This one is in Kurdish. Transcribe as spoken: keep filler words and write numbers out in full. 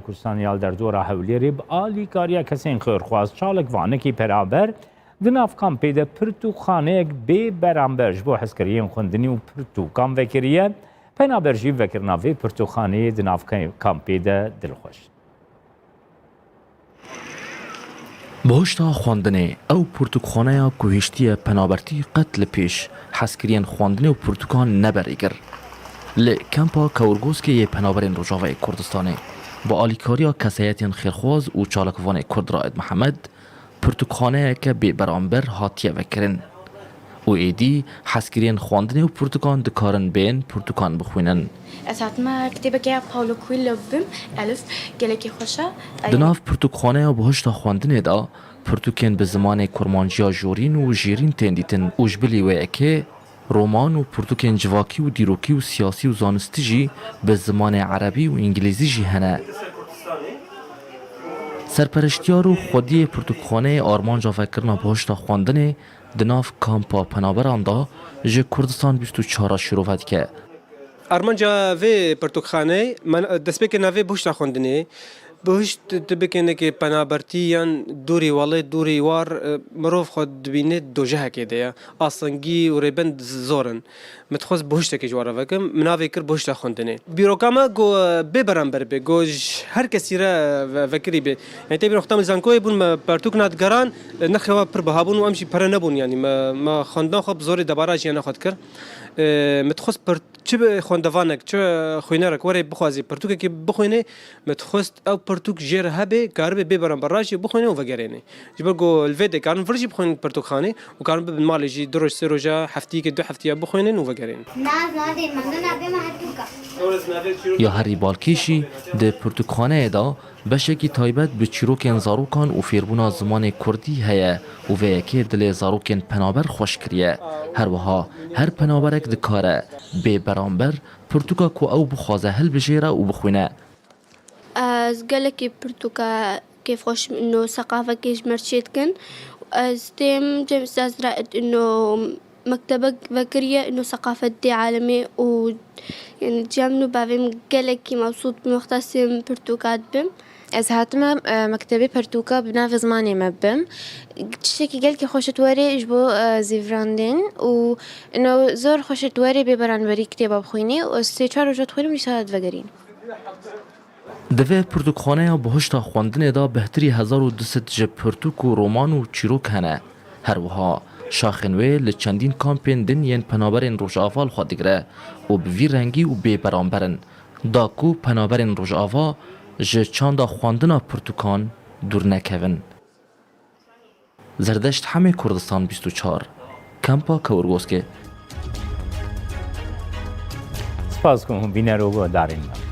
Kurdistan ya li derdora Hewlêrê bi alîkariya kesên xêrxwaz çalakvanekî penaber di nav kampê de pirtûkxaneyek bê beramber ji bo hezkiriyên xwendinê û pirtûkan vekiriye. Penaber jî vekirina vê pirtûkxaneyê di nav ke-, kampê de dilxweş. Bihuşta xwendinê, ew pirtûkxaneya ku hiştiye penabertî qet li pêş hezkiriyên xwendinê û pirtûkan neberê kir. Li kempa Kewirgoskê yê Penaberên Rojavayê Kurdistanê, bi alîkariya kesayetên xêrxwaz û çalakvanê Kurd Raed Mihemed, pirtûkxaneyeke bê beramber hatiye vekirin û êdî hezkiriyên xwendinê û pirtûkan dikarin bên pirtûkan bixwînin. Ez hatime kitêbeke ya Paulo Coelho bibim, Elif, gelekî xweş e. Di nav pirtûkxaneya bihuşta xwendinê de, pirtûkên bi zimanê kurmanciya jorîn û jêrîn tên dîtin û ji bilî wê yekê roman û pirtûkên civakî û dîrokî û siyasî û zanistî jî bi zimanê erebî û îngilîzî jî hene. Serpereştiyar û xwediyê pirtûkxaneyê armanca vekirina bihuşta xwendinê di nav kampa penaberan de ji Kurdistan bîst û çar re şîrove dike. Armanca vê pirtûkxaneyê, men-, destpêkê navê bihuşta xwendinê. Bihuşt tu bikê nekê penabertî yan dûrî welê, dûrî war, e, mirov xwe dibîne dojehekê de ye. Astengî û rêbend zor in. Min dixwest bihuştekê ji we re vekim. Min navê kir bihuşta xwendinê. Bîroka me got, e, bê beramber bê. Got, ji her kesî re ve-, vekirî bê. Yani tê bîroxta min zankoyê bûn, me pertûk nadigeran, e, nirxê we pir biha bûn û em jî pere nebûn. Yani me, me xwendan xwe bi zorê debara jiyana xwe dikir. E, min dixwest per-, çi bi xwendevanek, çi xwînerek were bixwazî, pertûkekê bixwînê, min dixwest ew pertûk jê re hebe, karibe bê beramber rajê bixwîne û vegerêne. Ji ber ku li vê de karin vir jî bixwînin pertûkxanê û karin bibin malê jî du roj, sê roja, heftiyekê, du heftiya bixwînin û vegerênin. Naz nadê mendina bê me hetûka. Ya herî balkêşî di pirtûkxaneyê de beşekî taybet bi çîrokên zarokan û fêrbûna zimanê kurdî heye û vê yekê dilê zarokên penaber xweş kiriye. Her wiha her penaberek dikare bê beramber pirtûka ku ew bixwaze hilbijêre û bixwîne. Ez gelekî pirtûka kêfxweş im, ino seqafekê ji me re çêdikin. Ez têm cem Ustaz Raed, ino mektebek vekiriye, ino seqafet dê alemê û, yani, cem nû bavê min gelekî mebsût bin wexta sêm pirtûka dibim. Ez hatime, e, mektebê pertûka bi navê zimanê me bibim. Tiştekî gelkî xweş it werê ji bo, e, zîvirandên û ino zor xweş it werê bê beranberî kitêba bixwînî û ez sê çar roja dixwînim, dîsa divegerînim. Di vê pirtûkxaneya bihuşta xwendinê de bêhtirî hezar û du sed ji pirtûk û roman û çîrok hene. Her wiha şaxên wê li çendîn kampên din yên penaberên Rojava li xwe digire û bi vî rengî û bê beramber in, da ku penaberên Rojava ji çanda xwendina pirtûkan dûr nekevin. Zerdeşt Hemê, Kurdistan bîst û çar, Kampa Kewirgoskê. Spas ku hûn bîner û guhdarên me.